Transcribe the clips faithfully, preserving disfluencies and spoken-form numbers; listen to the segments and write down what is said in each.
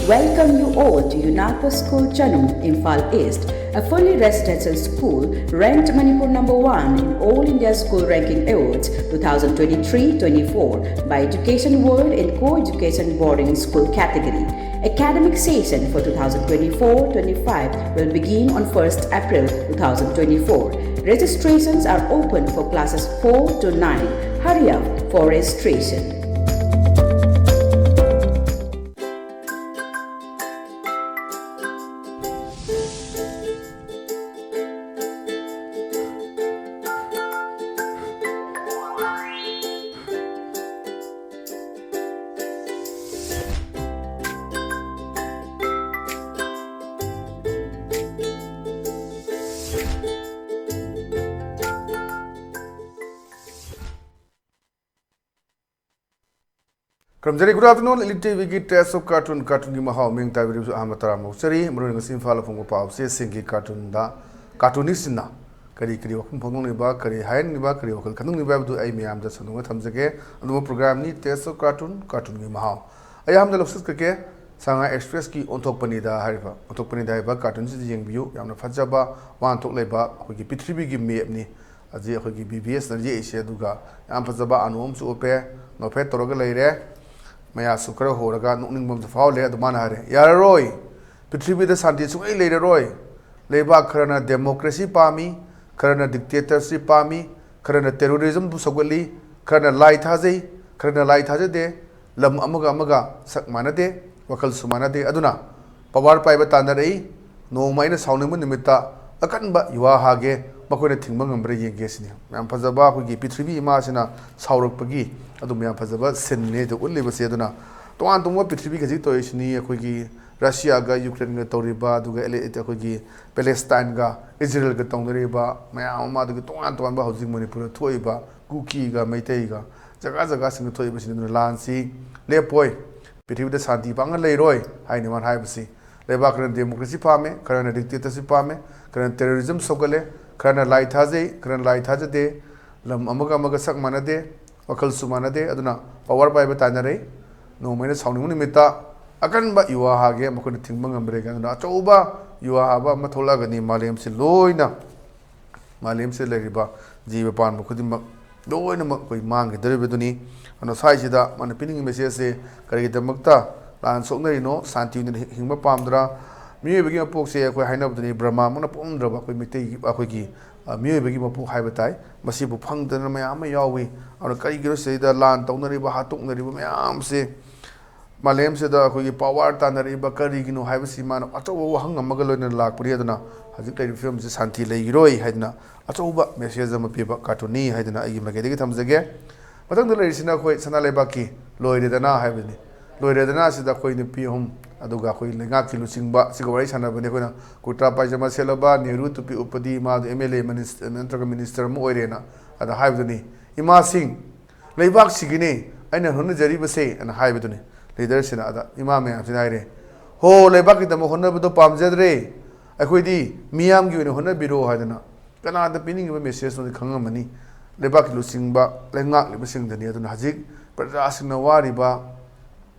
Welcome you all to UNACO School Chanung, Imphal East, a fully residential school ranked Manipur number one in All India School Ranking Awards two thousand twenty-three twenty-four by Education World in Co-Education Boarding School category. Academic session for two thousand twenty-four twenty-five will begin on first April two thousand twenty-four. Registrations are open for classes four to nine. Hurry up for registration. ꯈꯨꯔꯨꯝꯖꯔꯤ꯫ Good afternoon, Elite ꯇꯤꯚꯤꯒꯤ Taste of Cartoon, ꯀꯥꯔꯇꯨꯟꯒꯤ ꯃꯍꯥꯎ, ꯃꯤꯡ ꯇꯥꯕꯤꯔꯤꯕꯁꯨ ꯑꯍꯥꯟꯕ ꯇꯔꯥꯝꯅ ꯑꯣꯛꯆꯔꯤ꯫ ꯃꯔꯨꯑꯣꯏꯅ ꯉꯁꯤ ꯏꯝꯐꯥꯜꯗ ꯐꯣꯡꯕ ꯄꯥꯎ ꯆꯦꯁꯤꯡꯒꯤ ꯀꯥꯔꯇꯨꯟꯗ ꯀꯥꯔꯇꯨꯅꯤꯁꯁꯤꯡꯅ ꯀꯔꯤ ꯀꯔꯤ ꯋꯥꯐꯝ ꯐꯣꯡꯗꯣꯛꯂꯤꯕ, ꯀꯔꯤ ꯍꯥꯏꯍꯟꯅꯤꯡꯂꯤꯕ, ꯀꯔꯤ ꯋꯥꯈꯜ ꯈꯟꯗꯣꯛꯂꯤꯕ ꯍꯥꯏꯕꯗꯨ ꯑꯩ ꯃꯌꯥꯝꯗ ꯁꯟꯗꯣꯛꯅ ꯊꯝꯖꯒꯦ꯫ ꯑꯗꯨꯒ ꯄ꯭ꯔꯣꯒ꯭ꯔꯥꯝꯅꯤ Taste of Cartoon, ꯀꯥꯔꯇꯨꯟꯒꯤ ꯃꯍꯥꯎ꯫ ꯑꯩ ꯑꯍꯥꯟꯕꯗ ꯂꯧꯁꯤꯟꯖꯒꯦ, ꯁꯉꯥꯏ ꯑꯦꯛꯁꯄ꯭ꯔꯦꯁꯀꯤ ꯑꯣꯟꯊꯣꯛꯄꯅꯤꯗ ꯍꯥꯏꯔꯤꯕ, ꯑꯣꯟꯊꯣꯛꯄꯅꯤꯗ ꯍꯥꯏꯔꯤꯕ ꯀꯥꯔꯇꯨꯟꯁꯤꯗ ꯌꯦꯡꯕꯤꯌꯨ꯫ ꯌꯥꯝꯅ ꯐꯖꯕ ꯋꯥꯍꯟꯊꯣꯛ ꯂꯩꯕ ꯑꯩꯈꯣꯏꯒꯤ ꯄ꯭ꯔꯤꯊꯤꯕꯤꯒꯤ ꯃꯦꯞꯅꯤ꯫ ꯍꯧꯖꯤꯛ ꯑꯩꯈꯣꯏꯒꯤ ꯕꯤ ꯕꯤ ꯑꯦꯁꯅ ꯌꯦꯛꯏꯁꯦ, ꯑꯗꯨꯒ ꯌꯥꯝ ꯐꯖꯕ ꯑꯅꯨ ꯑꯃꯁꯨ ꯎꯞꯄꯦ, ꯅꯣꯛꯐꯦꯠ ꯇꯧꯔꯒ ꯂꯩꯔꯦ, ꯃꯌꯥꯁꯨ ꯈꯔ ꯍꯣꯔꯒ ꯅꯣꯛꯅꯤꯡꯕ ꯑꯃꯁꯨ ꯐꯥꯎꯍꯜꯂꯦ꯫ ꯑꯗꯨ ꯃꯥꯅ ꯍꯥꯏꯔꯦ, "ꯌꯥꯔꯔꯣꯏ, ꯄ꯭ꯔꯤꯊꯤꯕꯤꯗ ꯁꯥꯟꯇꯤ ꯁꯨꯡꯂꯩ ꯂꯩꯔꯔꯣꯏ꯫ ꯂꯩꯕꯥꯛ ꯈꯔꯅ ꯗꯦꯃꯣꯀ꯭ꯔꯦꯁꯤ ꯄꯥꯝꯃꯤ, ꯈꯔꯅ ꯗꯤꯛꯇꯦꯇꯔꯁꯤꯞ ꯄꯥꯝꯃꯤ, ꯈꯔꯅ ꯇꯦꯔꯣꯔꯤꯖꯝꯕꯨ ꯁꯧꯒꯠꯂꯤ, ꯈꯔꯅ ꯂꯥꯏ ꯊꯥꯖꯩ, ꯈꯔꯅ ꯂꯥꯏ ꯊꯥꯖꯗꯦ, ꯂꯝ ꯑꯃꯒ ꯑꯃꯒ ꯁꯛ ꯃꯥꯟꯅꯗꯦ, ꯋꯥꯈꯜꯁꯨ ꯃꯥꯟꯅꯗꯦ꯫ ꯑꯗꯨꯅ ꯄꯋꯥꯔ ꯄꯥꯏꯕ ꯇꯥꯟꯅꯔꯛꯏ꯫ ꯅꯣꯡꯃ ꯑꯩꯅ ꯁꯥꯎꯅꯤꯡꯕ ꯅꯨꯃꯤꯠꯇ ꯑꯀꯟꯕ ꯌꯨꯍꯥ ꯍꯥꯒꯦ, ꯃꯈꯣꯏꯅ ꯊꯤꯡꯕ ꯉꯝꯕ꯭ꯔꯥ ꯌꯦꯡꯒꯦ" ꯁꯤꯅꯤ꯫ ꯌꯥꯝ ꯐꯖꯕ ꯑꯩꯈꯣꯏꯒꯤ ꯄ꯭ꯔꯤꯊꯤꯕꯤ ꯏꯃꯥꯁꯤꯅ ꯁꯥꯎꯔꯛꯄꯒꯤ ꯑꯗꯨꯝ ꯌꯥꯝ ꯐꯖꯕ ꯁꯤꯟꯅꯤ ꯑꯗꯨ ꯎꯠꯂꯤꯕꯁꯦ꯫ ꯑꯗꯨꯅ ꯇꯣꯉꯥꯟ ꯇꯣꯉꯥꯟꯕ ꯄ꯭ꯔꯤꯊꯤꯕꯤ ꯈꯖꯤꯛ ꯇꯧꯔꯤꯁꯤꯅꯤ꯫ ꯑꯩꯈꯣꯏꯒꯤ ꯔꯁꯤꯌꯥꯒ ꯌꯨꯀ꯭ꯔꯦꯟꯒ ꯇꯧꯔꯤꯕ, ꯑꯗꯨꯒ ꯑꯦꯂꯦ-, ꯑꯩꯈꯣꯏꯒꯤ ꯄꯦꯂꯦꯁꯇꯥꯏꯟꯒ ꯏꯖꯔꯦꯜꯒ ꯇꯧꯅꯔꯤꯕ ꯃꯌꯥꯝ ꯑꯃ, ꯑꯗꯨꯒꯤ ꯇꯣꯉꯥꯟ ꯇꯣꯉꯥꯟꯕ ꯍꯧꯖꯤꯛ ꯃꯅꯤꯄꯨꯔꯗ ꯊꯣꯛꯏꯕ ꯀꯨꯀꯤꯒ ꯃꯩꯇꯩꯒ ꯖꯒꯥ ꯖꯒꯥꯁꯤꯡꯗ ꯊꯣꯛꯏꯕꯁꯤꯅꯤ꯫ ꯑꯗꯨꯅ ꯂꯥꯟꯁꯤ ꯂꯦꯞꯄꯣꯏ, ꯄ꯭ꯔꯤꯊꯤꯕꯤꯗ ꯁꯥꯟꯇꯤ ꯄꯥꯛꯅ ꯂꯩꯔꯣꯏ ꯍꯥꯏꯅ ꯃꯥꯅ ꯍꯥꯏꯕꯁꯤ꯫ ꯂꯩꯕꯥꯛ ꯈꯔꯅ ꯗꯦꯃꯣꯀ꯭ꯔꯦꯁꯤ ꯄꯥꯝꯃꯦ, ꯈꯔꯅ ꯗꯤꯛꯇꯦꯇꯔꯁꯤꯞ ꯄꯥꯝꯃꯦ, ꯈꯔꯅ ꯇꯦꯔꯣꯔꯤꯖꯝ ꯁꯧꯒꯠꯂꯦ, ꯈꯔꯅ ꯂꯥꯏ ꯊꯥꯖꯩ, ꯈꯔꯅ ꯂꯥꯏ ꯊꯥꯖꯗꯦ, ꯂꯝ ꯑꯃꯒ ꯑꯃꯒ ꯁꯛ ꯃꯥꯟꯅꯗꯦ, ꯋꯥꯈꯜꯁꯨ ꯃꯥꯟꯅꯗꯦ꯫ ꯑꯗꯨꯅ ꯄꯋꯥꯔ ꯄꯥꯏꯕ ꯇꯥꯟꯅꯔꯦ꯫ ꯅꯣꯡꯃꯩꯅ ꯁꯥꯎꯅꯤꯡꯕ ꯅꯨꯃꯤꯠꯇ ꯑꯀꯟꯕ ꯌꯨꯍꯥ ꯍꯥꯒꯦ ꯃꯈꯣꯏꯅ ꯊꯤꯡꯕ ꯉꯝꯕ꯭ꯔꯦ꯫ ꯑꯗꯨꯅ ꯑꯆꯧꯕ ꯌꯨꯍꯥ ꯍꯥꯕ ꯑꯃ ꯊꯣꯛꯂꯛꯑꯒꯅꯤ꯫ ꯃꯥꯂꯦꯝꯁꯤ ꯂꯣꯏꯅ, ꯃꯥꯂꯦꯝꯁꯤꯗ ꯂꯩꯔꯤꯕ ꯖꯤꯕ ꯄꯥꯟꯕ ꯈꯨꯗꯤꯡꯃꯛ ꯂꯣꯏꯅꯃꯛ ꯑꯩꯈꯣꯏ ꯃꯥꯡꯈꯤꯗꯧꯔꯤꯕꯗꯨꯅꯤ꯫ ꯑꯗꯨꯅ ꯁ꯭ꯋꯥꯏꯁꯤꯗ ꯃꯥꯅ ꯄꯤꯅꯤꯡꯉꯤ message ꯁꯦ ꯀꯔꯤꯒꯤꯗꯃꯛꯇ ꯂꯥꯟ ꯁꯣꯛꯅꯔꯤꯅꯣ? ꯁꯥꯟꯇꯤ ꯑꯣꯏꯅ ꯍꯤꯡꯕ ꯄꯥꯝꯗ꯭ꯔꯥ? ꯃꯤꯑꯣꯏꯕꯒꯤ ꯃꯄꯣꯛꯁꯦ ꯑꯩꯈꯣꯏ ꯍꯥꯏꯅꯕꯗꯨꯅꯤ, ꯕ꯭ꯔꯍꯃꯥꯃꯛꯅ ꯄꯣꯛꯂꯝꯗ꯭ꯔꯕ ꯑꯩꯈꯣꯏ ꯃꯩꯇꯩꯒꯤ, ꯑꯩꯈꯣꯏꯒꯤ, ꯑ, ꯃꯤꯑꯣꯏꯕꯒꯤ ꯃꯄꯣꯛ ꯍꯥꯏꯕ ꯇꯥꯏ, ꯃꯁꯤꯕꯨ ꯐꯪꯗꯅ ꯃꯌꯥꯝ ꯑꯃ ꯌꯥꯎꯏ꯫ ꯑꯗꯨꯅ ꯀꯔꯤꯒꯤꯅꯣ ꯁꯤꯗꯩꯗ ꯂꯥꯟ ꯇꯧꯅꯔꯤꯕ, ꯍꯥꯠꯇꯣꯛꯅꯔꯤꯕ ꯃꯌꯥꯝꯁꯦ? ꯃꯥꯂꯦꯝꯁꯤꯗ ꯑꯩꯈꯣꯏꯒꯤ power ꯇꯥꯟꯅꯔꯛꯏꯕ ꯀꯔꯤꯒꯤꯅꯣ ꯍꯥꯏꯕꯁꯤ ꯃꯥꯅ ꯑꯆꯧꯕ ꯋꯥꯍꯪ ꯑꯃꯒ ꯂꯣꯏꯅꯅ ꯂꯥꯛꯄꯅꯤ꯫ ꯑꯗꯨꯅ ꯍꯧꯖꯤꯛ ꯂꯩꯔꯤꯕ ꯐꯤꯕꯝꯁꯤ ꯁꯥꯟꯇꯤ ꯂꯩꯈꯤꯔꯣꯏ ꯍꯥꯏꯗꯅ ꯑꯆꯧꯕ message ꯑꯃ ꯄꯤꯕ cartoon ꯅꯤ ꯍꯥꯏꯗꯅ ꯑꯩꯒꯤ ꯃꯥꯏꯀꯩꯗꯒꯤ ꯊꯝꯖꯒꯦ꯫ ꯃꯊꯪꯗ ꯂꯩꯔꯤꯁꯤꯅ ꯑꯩꯈꯣꯏ ꯁꯅꯥ ꯂꯩꯕꯥꯛꯀꯤ ꯂꯣꯏꯔꯦꯗꯅ ꯍꯥꯏꯕꯅꯤ꯫ ꯂꯣꯏꯔꯦꯗꯅ ꯑꯁꯤꯗ ꯑꯩꯈꯣꯏ ꯅꯨꯄꯤ ꯑꯍꯨꯝ, ꯑꯗꯨꯒ ꯑꯩꯈꯣꯏ ꯂꯩꯉꯥꯛꯀꯤ ꯂꯨꯆꯤꯡꯕ ꯑꯁꯤꯒ ꯋꯥꯔꯤ ꯁꯥꯟꯅꯕꯅꯤ꯫ ꯑꯩꯈꯣꯏꯅ ꯀꯨꯔꯇꯥ ꯄꯥꯏꯖꯃꯥ ꯁꯦꯠꯂꯕ, ꯅꯦꯍꯔꯨ ꯇꯨꯄꯤ ꯎꯞꯄꯗꯤ ꯃꯥꯗꯣ M L A minister ꯅꯠꯇ꯭ꯔꯒ minister ꯑꯃ ꯑꯣꯏꯔꯦꯅ ꯑꯗ ꯍꯥꯏꯕꯗꯨꯅꯤ꯫ "ꯏꯃꯥꯁꯤꯡ, ꯂꯩꯕꯥꯛꯁꯤꯒꯤꯅꯤ ꯑꯩꯅ ꯍꯣꯠꯅꯖꯔꯤꯕꯁꯦ" ꯑꯅ ꯍꯥꯏꯕꯗꯨꯅꯤ꯫ Leader ꯁꯤꯅ ꯑꯗ ꯏꯃꯥ ꯃꯌꯥꯝꯁꯤꯅ ꯍꯥꯏꯔꯦ, "ꯍꯣ, ꯂꯩꯕꯥꯛꯀꯤꯗꯃꯛ ꯍꯣꯠꯅꯕꯗꯣ ꯄꯥꯝꯖꯗ꯭ꯔꯦ, ꯑꯩꯈꯣꯏꯗꯤ ꯃꯤꯌꯥꯝꯒꯤ ꯑꯣꯏꯅ ꯍꯣꯠꯅꯕꯤꯔꯣ" ꯍꯥꯏꯗꯅ꯫ ꯀꯅꯥꯗ ꯄꯤꯅꯤꯡꯉꯤꯕ message ꯅꯣꯗꯤ ꯈꯪꯉꯝꯃꯅꯤ꯫ ꯂꯩꯕꯥꯛꯀꯤ ꯂꯨꯆꯤꯡꯕ, ꯂꯩꯉꯥꯛꯂꯤꯕꯁꯤꯡꯗꯅꯤ꯫ ꯑꯗꯨꯅ ꯍꯧꯖꯤꯛ ꯄ꯭ꯔꯖꯥꯁꯤꯡꯅ ꯋꯥꯔꯤꯕ,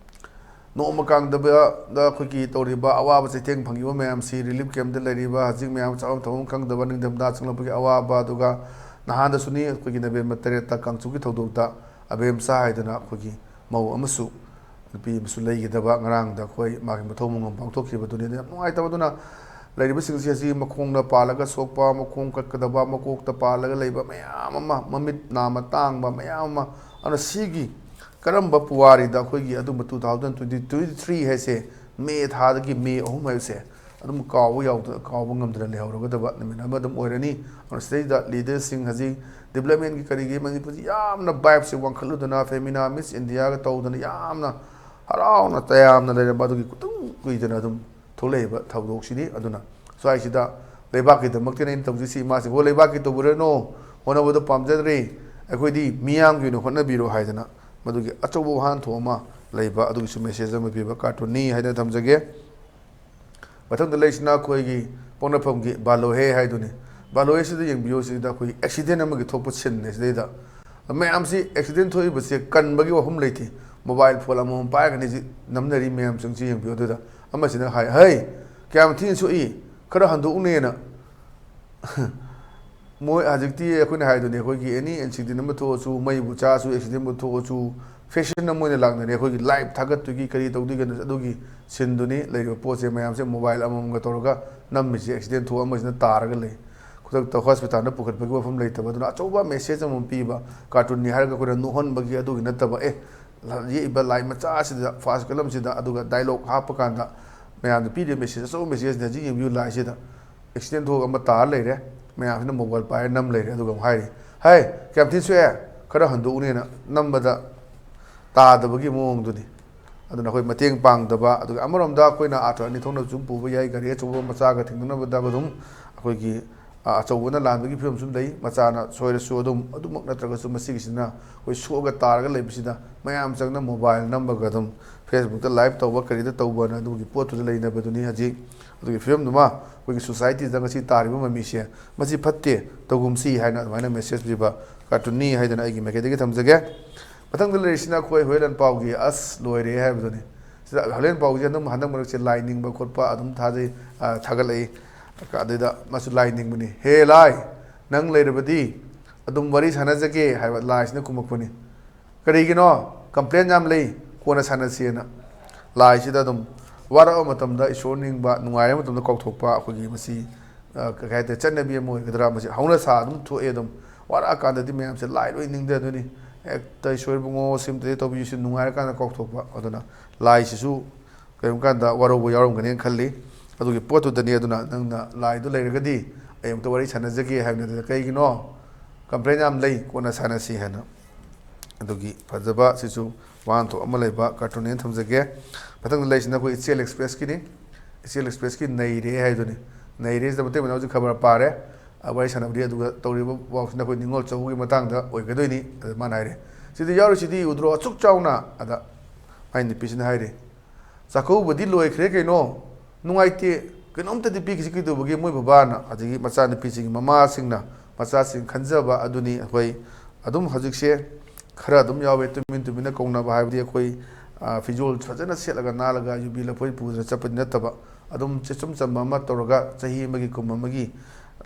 ꯅꯣꯡꯃ ꯀꯥꯡꯗꯕꯗ ꯑꯩꯈꯣꯏꯒꯤ ꯇꯧꯔꯤꯕ ꯑꯋꯥꯕ ꯆꯩꯊꯦꯡ ꯐꯪꯉꯤꯕ ꯃꯌꯥꯝꯁꯤ, relief camp ꯇ ꯂꯩꯔꯤꯕ, ꯍꯧꯖꯤꯛ ꯃꯌꯥꯝ ꯆꯥꯐꯝ ꯊꯛꯐꯝ ꯈꯪꯗꯕ, ꯅꯤꯡꯊꯝꯊꯥ ꯆꯪꯂꯛꯄꯒꯤ ꯑꯋꯥꯕ, ꯑꯗꯨꯒ ꯅꯍꯥꯟꯗꯁꯨꯅꯤ ꯑꯩꯈꯣꯏꯒꯤ November ꯇꯔꯦꯠꯇ ꯀꯥꯡꯆꯨꯒꯤ ꯊꯧꯗꯣꯛꯇ ꯑꯕꯦꯝꯆꯥ ꯍꯥꯏꯗꯅ ꯑꯩꯈꯣꯏꯒꯤ ꯃꯧ ꯑꯃꯁꯨ ꯅꯨꯄꯤ ꯑꯃꯁꯨ ꯂꯩꯈꯤꯗꯕ, ꯉꯔꯥꯡꯗ ꯑꯩꯈꯣꯏ ꯃꯥꯒꯤ ꯃꯊꯧ ꯃꯉꯝ ꯄꯥꯡꯊꯣꯛꯈꯤꯕꯗꯨꯅꯤ꯫ ꯑꯗꯨꯅ ꯌꯥꯝ ꯅꯨꯡꯉꯥꯏꯇꯕ꯫ ꯑꯗꯨꯅ ꯂꯩꯔꯤꯕꯁꯤꯡꯁꯤ ꯍꯧꯖꯤꯛ ꯃꯈꯣꯡꯅ ꯄꯥꯜꯂꯒ ꯁꯣꯛꯄ, ꯃꯈꯣꯡ ꯀꯛꯀꯗꯕ, ꯃꯀꯣꯛꯇ ꯄꯥꯜꯂꯒ ꯂꯩꯕ ꯃꯌꯥꯝ ꯑꯃ, ꯃꯃꯤꯠ ꯅꯥꯝꯃ ꯇꯥꯡꯕ ꯃꯌꯥꯝ ꯑꯃ꯫ ꯑꯗꯨꯅ ꯁꯤꯒꯤ ꯀꯔꯝꯕ ꯄꯨꯋꯥꯔꯤꯗ ꯑꯩꯈꯣꯏꯒꯤ ꯑꯗꯨꯝꯕ two thousand twenty, twenty three ꯍꯥꯏꯁꯦ, May ꯊꯥꯗꯒꯤ May ꯑꯍꯨꯝ ꯍꯥꯏꯕꯁꯦ ꯑꯗꯨꯝ ꯀꯥꯎꯕ ꯌꯥꯎꯗ-, ꯀꯥꯎꯕ ꯉꯝꯗꯅ ꯂꯩꯍꯧꯔꯒꯗꯕ ꯅꯨꯃꯤꯠ ꯑꯃ ꯑꯗꯨꯝ ꯑꯣꯏꯔꯅꯤ꯫ ꯑꯗꯨꯅ ꯁꯤꯗꯩꯗ leader ꯁꯤꯡ ꯍꯧꯖꯤꯛ development ꯀꯤ ꯀꯔꯤꯒꯤ ꯃꯅꯤꯄꯨꯔꯁꯤ ꯌꯥꯝꯅ vibe ꯁꯦ ꯋꯥꯡꯈꯠꯂꯨꯗꯅ, Femina, Miss India ꯒ ꯇꯧꯗꯅ ꯌꯥꯝꯅ ꯍꯔꯥꯎꯅ ꯇꯌꯥꯝꯅ ꯂꯩꯔꯝꯕ ꯑꯗꯨꯒꯤ ꯈꯨꯇꯪ ꯀꯨꯏꯗꯅ ꯑꯗꯨꯝ ꯊꯣꯛꯂꯛꯏꯕ ꯊꯧꯗꯣꯛꯁꯤꯅꯤ꯫ ꯑꯗꯨꯅ ꯁ꯭ꯋꯥꯏꯁꯤꯗ ꯂꯩꯕꯥꯛꯀꯤꯗꯃꯛꯇꯅꯤ ꯑꯩꯅ ꯇꯧꯖꯩꯁꯤ꯫ ꯏꯃꯥꯁꯤꯡ, "ꯍꯣ, ꯂꯩꯕꯥꯛꯀꯤ ꯇꯧꯕꯤꯔꯅꯨ, ꯍꯣꯠꯅꯕꯗꯣ ꯄꯥꯝꯖꯗ꯭ꯔꯦ, ꯑꯩꯈꯣꯏꯗꯤ ꯃꯤꯌꯥꯝꯒꯤ ꯑꯣꯏꯅ ꯍꯣꯠꯅꯕꯤꯔꯣ" ꯍꯥꯏꯗꯅ ꯃꯗꯨꯒꯤ ꯑꯆꯧꯕ ꯋꯥꯍꯟꯊꯣꯛ ꯑꯃ ꯂꯩꯕ ꯑꯗꯨꯒꯤꯁꯨ message ꯑꯃ ꯄꯤꯕ cartoon ꯅꯤ ꯍꯥꯏꯗꯅ ꯊꯝꯖꯒꯦ꯫ ꯃꯊꯪꯗ ꯂꯩꯁꯤꯅ ꯑꯩꯈꯣꯏꯒꯤ ꯄꯣꯛꯅꯐꯝꯒꯤ ꯕꯥꯂꯣꯍꯦ ꯍꯥꯏꯗꯨꯅꯤ꯫ ꯕꯥꯂꯣꯍꯦꯁꯤꯗ ꯌꯦꯡꯕꯤꯌꯨ, ꯁꯤꯗ ꯑꯩꯈꯣꯏꯒꯤ accident ꯑꯃꯒꯤ ꯊꯣꯛꯄ scene ꯅꯦ꯫ ꯁꯤꯗꯩꯗ ꯃꯌꯥꯝꯁꯤ accident ꯊꯣꯛꯏꯕꯁꯦ ꯀꯟꯕꯒꯤ ꯋꯥꯐꯝ ꯂꯩꯇꯦ, ꯃꯣꯕꯥꯏꯜ ꯐꯣꯟ ꯑꯃꯃꯝ ꯄꯥꯏꯔꯒꯅꯤ ꯍꯧꯖꯤꯛ ꯅꯝꯅꯔꯤ ꯃꯌꯥꯝꯁꯤꯡꯁꯤ ꯌꯦꯡꯕꯤꯌꯨ꯫ ꯑꯗꯨꯗ ꯑꯃꯁꯤꯅ ꯍꯥꯏ, "ꯍꯩ, ꯀꯌꯥꯝ ꯊꯤꯅ ꯁꯣꯛꯏ, ꯈꯔ ꯍꯟꯗꯣꯛꯎꯅꯦꯅ"꯫ ꯃꯣꯏ ꯍꯧꯖꯤꯛꯇꯤ ꯑꯩꯈꯣꯏꯅ ꯍꯥꯏꯗꯨꯅꯤ, ꯑꯩꯈꯣꯏꯒꯤ ꯑꯦꯅꯤ ꯑꯦꯛꯁꯤꯗꯦꯟ ꯑꯃ ꯊꯣꯛꯑꯁꯨ, ꯃꯩꯕꯨ ꯆꯥꯁꯨ, ꯑꯦꯛꯁꯤꯗꯦꯟꯕꯨ ꯊꯣꯛꯑꯁꯨ, ꯐꯦꯁꯟ ꯑꯃ ꯑꯣꯏꯅ ꯂꯥꯛꯅꯔꯦ꯫ ꯑꯩꯈꯣꯏꯒꯤ ꯂꯥꯏꯚ ꯊꯥꯒꯠꯇꯣꯏꯒꯤ ꯀꯔꯤ ꯇꯧꯗꯣꯏꯒꯤ ꯑꯗꯨꯒꯤ ꯁꯤꯟꯗꯨꯅꯤ ꯂꯩꯔꯤꯕ ꯄꯣꯠꯁꯦ꯫ ꯃꯌꯥꯝꯁꯦ ꯃꯣꯕꯥꯏꯜ ꯑꯃꯃꯝꯒ ꯇꯧꯔꯒ ꯅꯝꯃꯤꯁꯦ, ꯑꯦꯛꯁꯤꯗꯦꯟ ꯊꯣꯛꯑ ꯑꯃꯁꯤꯅ ꯇꯥꯔꯒ ꯂꯩ꯫ ꯈꯨꯗꯛꯇ ꯍꯣꯁꯄꯤꯇꯥꯜꯗ ꯄꯨꯈꯠꯄꯒꯤ ꯋꯥꯐꯝ ꯂꯩꯇꯕ꯫ ꯑꯗꯨꯅ ꯑꯆꯧꯕ ꯃꯦꯁꯦꯖ ꯑꯃꯃꯝ ꯄꯤꯕ, ꯀꯥꯔꯇꯨꯟꯅꯤ ꯍꯥꯏꯔꯒ ꯑꯩꯈꯣꯏꯅ ꯅꯣꯛꯍꯟꯕꯒꯤ ꯑꯗꯨꯒꯤ ꯅꯠꯇꯕ, ꯑꯦ, ꯌꯦꯛꯏꯕ ꯂꯥꯏ ꯃꯆꯥꯁꯤꯗ, ꯐꯥꯁ ꯀꯂꯝꯁꯤꯗ, ꯑꯗꯨꯒ ꯗꯥꯏꯂꯣꯛ ꯍꯥꯞꯄ ꯀꯥꯟꯗ ꯃꯌꯥꯝꯗ ꯄꯤꯔꯤꯕ ꯃꯦꯁꯦꯖ, ꯑꯆꯧꯕ ꯃꯦꯁꯦꯖꯅꯤ꯫ ꯍꯧꯖꯤꯛ ꯌꯦꯡꯕꯤꯌꯨ, ꯂꯥꯏꯁꯤꯗ ꯑꯦꯛꯁꯤꯗꯦꯟ ꯊꯣꯛꯑꯒ ꯑꯃ ꯇꯥꯔ ꯂꯩꯔꯦ, ꯃꯌꯥꯝꯁꯤꯅ ꯃꯣꯕꯥꯏꯜ ꯄꯥꯏꯔ ꯅꯝ ꯂꯩꯔꯦ꯫ ꯑꯗꯨꯒ ꯑꯃꯨꯛ ꯍꯥꯏꯔꯤ, "ꯍꯥꯏ, ꯀꯌꯥꯝ ꯊꯤꯅ ꯁꯣꯛꯑꯦ, ꯈꯔ ꯍꯟꯗꯣꯛꯎꯅꯦꯅ" ꯅꯝꯕꯗ ꯇꯥꯗꯕꯒꯤ ꯃꯑꯣꯡꯗꯨꯅꯤ꯫ ꯑꯗꯨꯅ ꯑꯩꯈꯣꯏ ꯃꯇꯦꯡ ꯄꯥꯡꯗꯕ, ꯑꯗꯨꯒ ꯑꯃꯔꯣꯝꯗ ꯑꯩꯈꯣꯏꯅ ꯑꯥꯔꯊ ꯑꯅꯤ ꯊꯣꯛꯅ ꯁꯨꯝ ꯄꯨꯕ ꯌꯥꯏ, ꯒꯥꯔꯤ ꯑꯆꯧꯕ ꯃꯆꯥꯒ ꯊꯦꯡꯅꯅꯕꯗ ꯑꯗꯨꯝ ꯑꯩꯈꯣꯏꯒꯤ, ꯑ, ꯑꯆꯧꯕꯅ ꯂꯥꯟꯕꯒꯤ ꯐꯤꯕꯝꯁꯨ ꯂꯩ, ꯃꯆꯥꯅ ꯁꯣꯏꯔꯁꯨ ꯑꯗꯨꯝ, ꯑꯗꯨꯃꯛ ꯅꯠꯇ꯭ꯔꯒꯁꯨ ꯃꯁꯤꯒꯤꯁꯤꯅ ꯑꯩꯈꯣꯏ ꯁꯣꯛꯑꯒ ꯇꯥꯔꯒ ꯂꯩꯕꯁꯤꯗ ꯃꯌꯥꯝ ꯆꯪꯅ ꯃꯣꯕꯥꯏꯜ ꯅꯝꯕꯒ ꯑꯗꯨꯝ ꯐꯦꯁꯕꯨꯛꯇ ꯂꯥꯏꯚ ꯇꯧꯕ, ꯀꯔꯤꯗ ꯇꯧꯕꯅ ꯑꯗꯨꯒꯤ ꯄꯣꯠꯇꯨꯗ ꯂꯩꯅꯕꯗꯨꯅꯤ ꯍꯧꯖꯤꯛ꯫ ꯑꯗꯨꯒꯤ ꯐꯤꯕꯝꯗꯨꯃ ꯑꯩꯈꯣꯏꯒꯤ ꯁꯣꯁꯥꯏꯇꯤꯗ ꯉꯁꯤ ꯇꯥꯔꯤꯕ ꯃꯃꯤꯁꯦ, ꯃꯁꯤ ꯐꯠꯇꯦ, ꯇꯧꯒꯨꯝꯁꯤ ꯍꯥꯏꯅ ꯑꯗꯨꯃꯥꯏꯅ ꯃꯦꯁꯦꯖ ꯄꯤꯕ ꯀꯥꯔꯇꯨꯟꯅꯤ ꯍꯥꯏꯗꯅ ꯑꯩꯒꯤ ꯃꯥꯏꯀꯩꯗꯒꯤ ꯊꯝꯖꯒꯦ꯫ ꯃꯊꯪꯗ ꯂꯩꯔꯤꯁꯤꯅ ꯑꯩꯈꯣꯏ ꯍꯣꯔꯦꯟ ꯄꯥꯎꯒꯤ "ꯑꯁ ꯂꯣꯏꯔꯦ" ꯍꯥꯏꯕꯗꯨꯅꯤ꯫ ꯁꯤꯗ ꯍꯣꯔꯦꯟ ꯄꯥꯎꯁꯦ ꯑꯗꯨꯝ ꯍꯟꯗꯛ ꯃꯔꯛꯁꯦ ꯂꯥꯏ ꯅꯤꯡꯕ ꯈꯣꯠꯄ ꯑꯗꯨꯝ ꯊꯥꯖꯩ, ꯑ, ꯊꯥꯒꯠꯂꯛꯏ꯫ ꯑꯗꯨꯗ ꯃꯥꯁꯨ ꯂꯥꯏ ꯅꯤꯡꯕꯅꯤ꯫ "ꯍꯦ ꯂꯥꯏ, ꯅꯪ ꯂꯩꯔꯕꯗꯤ ꯑꯗꯨꯝ ꯋꯥꯔꯤ ꯁꯥꯟꯅꯖꯒꯦ" ꯍꯥꯏꯕ ꯂꯥꯏꯁꯤꯅ ꯈꯨꯝꯃꯛꯄꯅꯤ꯫ "ꯀꯔꯤꯒꯤꯅꯣ? ꯀꯝꯄ꯭ꯂꯦꯟ ꯌꯥꯝ ꯂꯩ, ꯀꯣꯟꯅ ꯁꯥꯟꯅꯁꯦꯅ"꯫ ꯂꯥꯏꯁꯤꯗ ꯑꯗꯨꯝ ꯋꯥꯔꯛꯄ ꯃꯇꯝꯗ ꯏꯁꯣꯔ ꯅꯤꯡꯕ, ꯅꯨꯡꯉꯥꯏꯔꯕ ꯃꯇꯝꯗ ꯀꯥꯎꯊꯣꯛꯄ, ꯑꯩꯈꯣꯏꯒꯤ ꯃꯁꯤ, ꯑ, ꯀꯩ ꯍꯥꯏꯇꯥꯔꯦ, ꯆꯠꯅꯕꯤ ꯑꯃ ꯑꯣꯏꯒꯗ꯭ꯔꯥ, ꯃꯁꯤ ꯍꯧꯅꯁꯥ ꯑꯗꯨꯝ ꯊꯣꯛꯑꯦ꯫ ꯑꯗꯨꯝ ꯋꯥꯔꯛꯑꯀꯥꯟꯗꯗꯤ ꯃꯌꯥꯝꯁꯦ ꯂꯥꯏ ꯂꯣꯏ ꯅꯤꯡꯊꯗꯣꯏꯅꯤ꯫ "ꯍꯦꯛꯇ ꯏꯁꯣꯔ ꯏꯕꯨꯡꯉꯣ, ꯁꯤ ꯑꯝꯇꯗꯤ ꯇꯧꯕꯤꯌꯨꯁꯦ" ꯅꯨꯡꯉꯥꯏꯔꯀꯥꯟꯗ ꯀꯥꯎꯊꯣꯛꯄ꯫ ꯑꯗꯨꯅ ꯂꯥꯏꯁꯤꯁꯨ ꯀꯔꯤꯒꯨꯝꯕ ꯀꯥꯟꯗ ꯋꯥꯔꯧꯕ ꯌꯥꯎꯔꯝꯒꯅꯦꯅ ꯈꯜꯂꯤ꯫ ꯑꯗꯨꯒꯤ ꯄꯣꯠꯇꯨꯗꯅꯤ꯫ ꯑꯗꯨꯅ ꯅꯪꯅ ꯂꯥꯏꯗꯨ ꯂꯩꯔꯒꯗꯤ ꯑꯩ ꯑꯃꯨꯛꯇ ꯋꯥꯔꯤ ꯁꯥꯟꯅꯖꯒꯦ ꯍꯥꯏꯕꯅꯤ꯫ ꯑꯗꯨꯗ "ꯀꯩꯒꯤꯅꯣ? ꯀꯝꯄ꯭ꯂꯦꯟ ꯌꯥꯝ ꯂꯩ, ꯀꯣꯟꯅ ꯁꯥꯟꯅꯁꯤ" ꯍꯥꯏꯅ꯫ ꯑꯗꯨꯒꯤ ꯐꯖꯕ ꯁꯤꯁꯨ ꯋꯥꯍꯟꯊꯣꯛ ꯑꯃ ꯂꯩꯕ ꯀꯥꯔꯇꯨꯟꯅꯦꯅ ꯊꯝꯖꯒꯦ꯫ ꯃꯊꯪꯗ ꯂꯩꯔꯤꯁꯤꯅ ꯑꯩꯈꯣꯏ ꯏꯆꯦꯜ ꯑꯦꯛꯁꯄ꯭ꯔꯦꯁꯀꯤꯅꯤ꯫ ꯏꯆꯦꯜ ꯑꯦꯛꯁꯄ꯭ꯔꯦꯁꯀꯤ "ꯅꯩꯔꯦ" ꯍꯥꯏꯗꯨꯅꯤ꯫ "ꯅꯩꯔꯦ" ꯁꯤꯗ ꯃꯇꯩ ꯃꯅꯥꯎꯁꯤ ꯈꯕꯔ ꯄꯥꯔꯦ, ꯑ, ꯋꯥꯔꯤ ꯁꯥꯟꯅꯕꯗꯤ꯫ ꯑꯗꯨꯒ ꯇꯧꯔꯤꯕ ꯄꯥꯎꯁꯤꯅ ꯑꯩꯈꯣꯏ ꯅꯤꯉꯣꯜ ꯆꯥꯛꯀꯧꯕꯒꯤ ꯃꯇꯥꯡꯗ ꯑꯣꯏꯒꯗꯣꯏꯅꯤ꯫ ꯑꯗ ꯃꯥꯅ ꯍꯥꯏꯔꯦ, "ꯁꯤꯗꯤ ꯌꯥꯎꯔꯤꯁꯤꯗꯤ ꯎꯗ꯭ꯔꯣ, ꯑꯁꯨꯛ ꯆꯥꯎꯅ?" ꯑꯗ ꯃꯥꯏ ꯅꯨꯄꯤꯁꯤꯅ ꯍꯥꯏꯔꯤ, "ꯆꯥꯛꯀꯧꯕꯗꯤ ꯂꯣꯏꯈ꯭ꯔꯦ ꯀꯩꯅꯣ, ꯅꯨꯡꯉꯥꯏꯇꯦ, ꯀꯩꯅꯣꯝꯇꯗꯤ ꯄꯤꯈꯤꯁꯤ ꯀꯩꯗꯧꯕꯒꯤ ꯃꯣꯏ ꯕꯕꯥꯅ?" ꯑꯗꯒꯤ ꯃꯆꯥꯅꯨꯄꯤꯁꯤꯡꯒꯤ ꯃꯃꯥꯁꯤꯡꯅ ꯃꯆꯥꯁꯤꯡ ꯈꯟꯖꯕ ꯑꯗꯨꯅꯤ꯫ ꯑꯩꯈꯣꯏ ꯑꯗꯨꯝ ꯍꯧꯖꯤꯛꯁꯦ ꯈꯔ ꯑꯗꯨꯝ ꯌꯥꯎꯋꯦ, ꯇꯨꯃꯤꯟ ꯇꯨꯃꯤꯟꯅ ꯀꯧꯅꯕ ꯍꯥꯏꯕꯗꯤ ꯑꯩꯈꯣꯏ, ꯑ, ꯐꯤꯖꯣꯜ ꯐꯖꯅ ꯁꯦꯠꯂꯒ ꯅꯥꯜꯂꯒ ꯌꯨꯕꯤ ꯂꯐꯣꯏ ꯄꯨꯗꯅ ꯆꯠꯄꯗꯤ ꯅꯠꯇꯕ, ꯑꯗꯨꯝ ꯏꯆꯝ ꯆꯝꯕ ꯑꯃ ꯇꯧꯔꯒ ꯆꯍꯤ ꯑꯃꯒꯤ ꯀꯨꯝ ꯑꯃꯒꯤ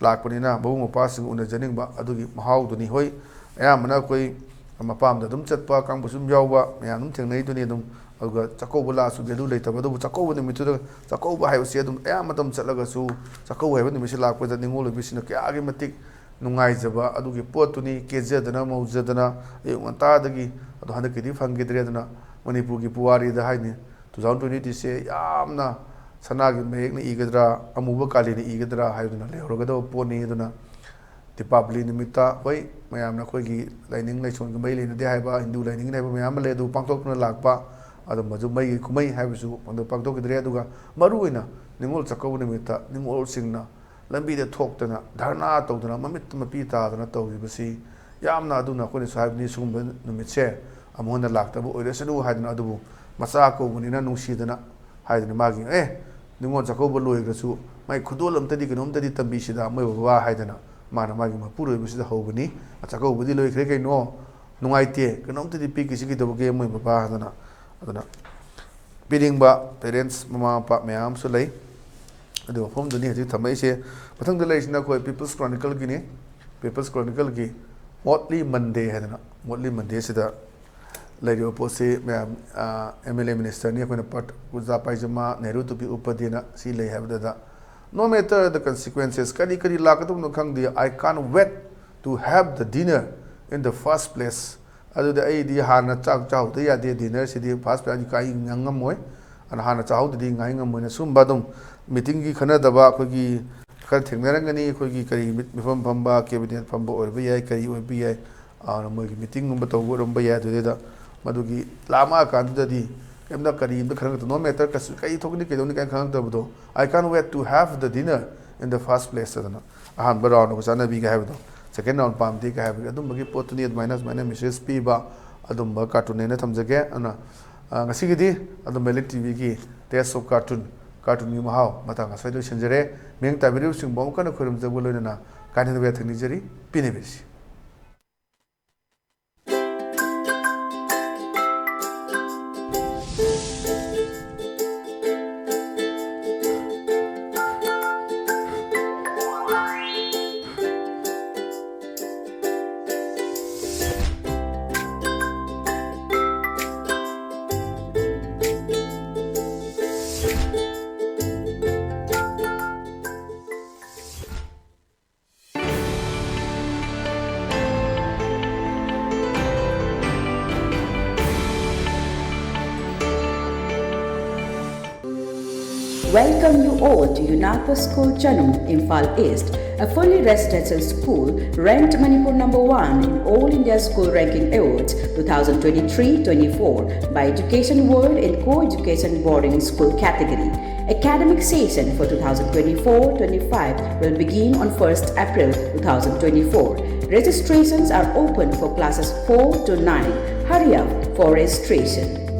ꯂꯥꯛꯄꯅꯤꯅ ꯃꯕꯨꯡ ꯃꯧꯄ꯭ꯋꯥꯁꯤꯡꯒ ꯎꯅꯖꯅꯤꯡꯕ ꯑꯗꯨꯒꯤ ꯃꯍꯥꯎꯗꯨꯅꯤ꯫ ꯍꯣꯏ, ꯑꯌꯥꯝꯕꯅ ꯑꯩꯈꯣꯏ ꯃꯄꯥꯝꯗ ꯑꯗꯨꯝ ꯆꯠꯄ ꯀꯥꯡꯕꯨꯁꯨ ꯑꯗꯨꯝ ꯌꯥꯎꯕ, ꯃꯌꯥꯝ ꯑꯗꯨꯝ ꯊꯦꯡꯅꯩꯗꯨꯅꯤ꯫ ꯑꯗꯨꯝ ꯑꯗꯨꯒ ꯆꯥꯛꯀꯧꯕ ꯂꯥꯛꯑꯁꯨ value ꯂꯩꯇꯕ, ꯑꯗꯨꯕꯨ ꯆꯥꯛꯀꯧꯕ ꯅꯨꯃꯤꯠꯇꯨꯗ, ꯆꯥꯛꯀꯧꯕ ꯍꯥꯏꯕꯁꯤ ꯑꯗꯨꯝ ꯑꯌꯥꯝꯕ ꯃꯇꯝ ꯆꯠꯂꯒꯁꯨ ꯆꯥꯛꯀꯧꯕ ꯍꯥꯏꯕ ꯅꯨꯃꯤꯠꯁꯤ ꯂꯥꯛꯄꯗ ꯅꯤꯡꯉꯣꯜ ꯑꯣꯏꯕꯤꯁꯤꯡꯅ ꯀꯌꯥꯒꯤ ꯃꯇꯤꯛ ꯅꯨꯡꯉꯥꯏꯖꯕ ꯑꯗꯨꯒꯤ ꯄꯣꯠꯇꯨꯅꯤ꯫ ꯀꯦꯖꯗꯅ ꯃꯧꯖꯗꯅ ꯑꯌꯨꯛ ꯉꯟꯇꯥꯗꯒꯤ, ꯑꯗꯣ ꯍꯟꯗꯛꯀꯤꯗꯤ ꯐꯪꯈꯤꯗ꯭ꯔꯦ꯫ ꯑꯗꯨꯅ ꯃꯅꯤꯄꯨꯔꯒꯤ ꯄꯨꯋꯥꯔꯤꯗ ꯍꯥꯏꯅꯤ, two thousand twenty three ꯁꯦ ꯌꯥꯝꯅ ꯁꯅꯥꯒꯤ ꯃꯌꯦꯛꯅ ꯏꯒꯗ꯭ꯔꯥ, ꯑꯃꯨꯕ ꯀꯥꯂꯤꯅ ꯏꯒꯗ꯭ꯔꯥ ꯍꯥꯏꯗꯨꯅ ꯂꯩꯍꯧꯔꯒꯗꯕ ꯄꯣꯠꯅꯤ꯫ ꯑꯗꯨꯅ ꯗꯤꯄꯥꯕꯂꯤ ꯅꯨꯃꯤꯠꯇ, ꯍꯣꯏ, ꯃꯌꯥꯝꯅ ꯑꯩꯈꯣꯏꯒꯤ ꯂꯥꯏꯅꯤꯡ ꯂꯥꯏꯁꯣꯟꯒ ꯃꯔꯤ ꯂꯩꯅꯗꯦ ꯍꯥꯏꯕ, ꯍꯤꯟꯗꯨ ꯂꯥꯏꯅꯤꯡꯒꯤ ꯍꯥꯏꯕ ꯃꯌꯥꯝ ꯑꯃ ꯂꯩ, ꯑꯗꯨ ꯄꯥꯡꯊꯣꯛꯇꯨꯅ ꯂꯥꯛꯄ, ꯑꯗꯨꯝꯕꯁꯨ ꯃꯩꯒꯤ ꯀꯨꯝꯍꯩ ꯍꯥꯏꯕꯁꯨ ꯄꯥꯡꯊꯣꯛ-, ꯄꯥꯡꯊꯣꯛꯈꯤꯗ꯭ꯔꯦ꯫ ꯑꯗꯨꯒ ꯃꯔꯨꯑꯣꯏꯅ ꯅꯤꯉꯣꯜ ꯆꯥꯛꯀꯧꯕ ꯅꯨꯃꯤꯠꯇ ꯅꯤꯉꯣꯜꯁꯤꯡꯅ ꯂꯝꯕꯤꯗ ꯊꯣꯛꯇꯅ, ꯙꯔꯅꯥ ꯇꯧꯗꯅ, ꯃꯃꯤꯠꯇ ꯃꯄꯤ ꯇꯥꯗꯅ ꯇꯧꯔꯤꯕꯁꯤ ꯌꯥꯝꯅ, ꯑꯗꯨꯅ ꯑꯩꯈꯣꯏꯅꯁꯨ ꯍꯥꯏꯕꯅꯤ, ꯁꯤꯒꯨꯝꯕ ꯅꯨꯃꯤꯠꯁꯦ ꯑꯃꯨꯛ ꯍꯟꯅ ꯂꯥꯛꯇꯕ ꯑꯣꯏꯔꯁꯅꯨ ꯍꯥꯏꯗꯅ, ꯑꯗꯨꯕꯨ ꯃꯆꯥ ꯀꯧꯕꯅꯤꯅ ꯅꯨꯡꯁꯤꯗꯅ ꯍꯥꯏꯗꯅ, ꯃꯥꯒꯤ, "ꯑꯦ, ꯅꯤꯉꯣꯜ ꯆꯥꯛꯀꯧꯕ ꯂꯣꯏꯈ꯭ꯔꯁꯨ ꯃꯥꯏ ꯈꯨꯗꯣꯜ ꯑꯝꯇꯗꯤ, ꯀꯩꯅꯣꯝꯇꯗꯤ ꯇꯝꯕꯤꯁꯤꯗ ꯃꯣꯏ ꯕꯕꯥ" ꯍꯥꯏꯗꯅ ꯃꯥꯅ ꯃꯥꯒꯤ ꯃꯄꯨꯔꯣꯏꯕꯁꯤꯗ ꯍꯧꯕꯅꯤ꯫ "ꯆꯥꯛꯀꯧꯕꯗꯤ ꯂꯣꯏꯈ꯭ꯔꯦ ꯀꯩꯅꯣ, ꯅꯨꯡꯉꯥꯏꯇꯦ, ꯀꯩꯅꯣꯝꯇꯗꯤ ꯄꯤꯈꯤꯁꯤ ꯀꯩꯗꯧꯕꯒꯦ ꯃꯣꯏ ꯕꯕꯥ" ꯍꯥꯏꯗꯅ꯫ ꯑꯗꯨꯅ ꯄꯤꯅꯤꯡꯕ parents, ꯃꯃꯥ ꯃꯄꯥ ꯃꯌꯥꯝ ꯑꯃꯁꯨ ꯂꯩ꯫ ꯑꯗꯨ ꯃꯐꯝꯗꯨꯅꯤ ꯍꯧꯖꯤꯛ ꯊꯝꯃꯛꯏꯁꯦ꯫ ꯃꯊꯪꯗ ꯂꯩꯔꯤꯁꯤꯅ ꯑꯩꯈꯣꯏ People's Chronicleꯒꯤꯅꯤ꯫ People's Chronicleꯒꯤ Motley Monday ꯍꯥꯏꯗꯅ, Motley Mondayꯁꯤꯗ ꯂꯩꯔꯤꯕ ꯄꯣꯠꯁꯤ ꯃꯌꯥꯝ, ꯑ, MLA ministerꯅꯤ, ꯑꯩꯈꯣꯏꯅ ꯄꯠ ꯀꯨꯔꯇꯥ ꯄꯥꯏꯖꯃꯥ, ꯅꯦꯍꯔꯨ ꯇꯨꯄꯤ ꯎꯞꯄꯗꯤꯅ ꯁꯤ ꯂꯩ ꯍꯥꯏꯕꯗꯨꯗ, "No matter the consequences", ꯀꯔꯤ ꯀꯔꯤ ꯂꯥꯛꯀꯗꯕꯅꯣ ꯈꯪꯗꯦ, "I can't wait to have the dinner in the first place." ꯑꯗꯨꯗꯤ ꯑꯩꯗꯤ ꯍꯥꯟꯅ ꯆꯥꯛ ꯆꯥꯍꯧꯗ ꯌꯥꯗꯦ, dinnerꯁꯤꯗꯤ first place ꯑꯩ ꯉꯥꯏ ꯉꯝꯃꯣꯏ꯫ ꯑꯗꯨꯅ ꯍꯥꯟꯅ ꯆꯥꯍꯧꯗꯗꯤ ꯉꯥꯏ ꯉꯝꯃꯣꯏꯅ ꯁꯨꯝꯕ ꯑꯗꯨꯝ meetingꯒꯤ ꯈꯟꯅꯗꯕ ꯑꯩꯈꯣꯏꯒꯤ ꯈꯔ ꯊꯦꯡꯅꯔꯝꯒꯅꯤ꯫ ꯑꯩꯈꯣꯏꯒꯤ ꯀꯔꯤ ꯃꯤꯐꯝ ꯐꯝꯕ, cabinet ꯐꯝꯕ ꯑꯣꯏꯕ ꯌꯥꯏ, ꯀꯔꯤ ꯑꯣꯏꯕ ꯌꯥꯏ, ꯑꯗꯨꯅ ꯃꯣꯏꯒꯤ meetingꯒꯨꯝꯕ ꯇꯧꯕ ꯑꯣꯏꯔꯝꯕ ꯌꯥꯏ꯫ ꯑꯗꯨꯗꯩꯗ ꯃꯗꯨꯒꯤ ꯂꯥꯝꯃꯛꯑꯀꯥꯟꯗꯨꯗꯗꯤ ꯀꯩꯝꯇ, ꯀꯔꯤꯝꯇ ꯈꯪꯉꯛꯇ, "No matter ꯀꯩꯁꯨ, ꯀꯔꯤ ꯊꯣꯛꯀꯅꯤ, ꯀꯩꯗꯧꯅꯤ" ꯀꯥꯏꯅ ꯈꯪꯉꯛꯇꯕꯗꯣ, "I can't wait to have the dinner in the first place" ꯑꯗꯨꯅ, "ꯑꯍꯥꯟꯕ round ꯑꯩꯈꯣꯏ ꯆꯥꯅꯕꯤꯒ" ꯍꯥꯏꯕꯗꯣ, "second round ꯄꯥꯝꯗꯦ" ꯀ ꯍꯥꯏꯕꯒꯤ ꯑꯗꯨꯝꯕꯒꯤ ꯄꯣꯠꯇꯨꯅꯤ꯫ ꯑꯗꯨꯃꯥꯏꯅ, ꯑꯗꯨꯃꯥꯏꯅ message ꯄꯤꯕ ꯑꯗꯨꯝꯕ cartoon ꯑꯩꯅ ꯊꯝꯖꯒꯦ꯫ ꯑꯗꯨꯅ, ꯑ, ꯉꯁꯤꯒꯤꯗꯤ ꯑꯗꯨꯝ Elite TVꯒꯤ Taste of Cartoon, cartoonꯒꯤ ꯃꯍꯥꯎ ꯃꯇꯥꯡ ꯑꯁ꯭ꯋꯥꯏꯗ ꯂꯣꯏꯁꯤꯟꯖꯔꯦ꯫ ꯃꯤꯠꯌꯦꯡ ꯇꯥꯕꯤꯔꯤꯕꯁꯤꯡꯕꯨ ꯑꯃꯨꯛ ꯍꯟꯅ ꯈꯣꯏꯔꯨꯝꯖꯕꯒ ꯂꯣꯏꯅꯅ ꯀꯥꯏꯅꯗꯕ ꯌꯥꯊꯪ ꯅꯤꯖꯔꯤ꯫ ꯄꯤꯅꯕꯤꯔꯁꯤ꯫ Welcome you all to UNACO School Chanum, Imphal East, a fully residential school ranked Manipur number one in All India School Ranking Awards twenty twenty-three twenty-four by Education World in Co-Education Boarding School category. Academic session for twenty twenty-four twenty-five will begin on first April twenty twenty-four. Registrations are open for classes four to nine. Hurry up for registration.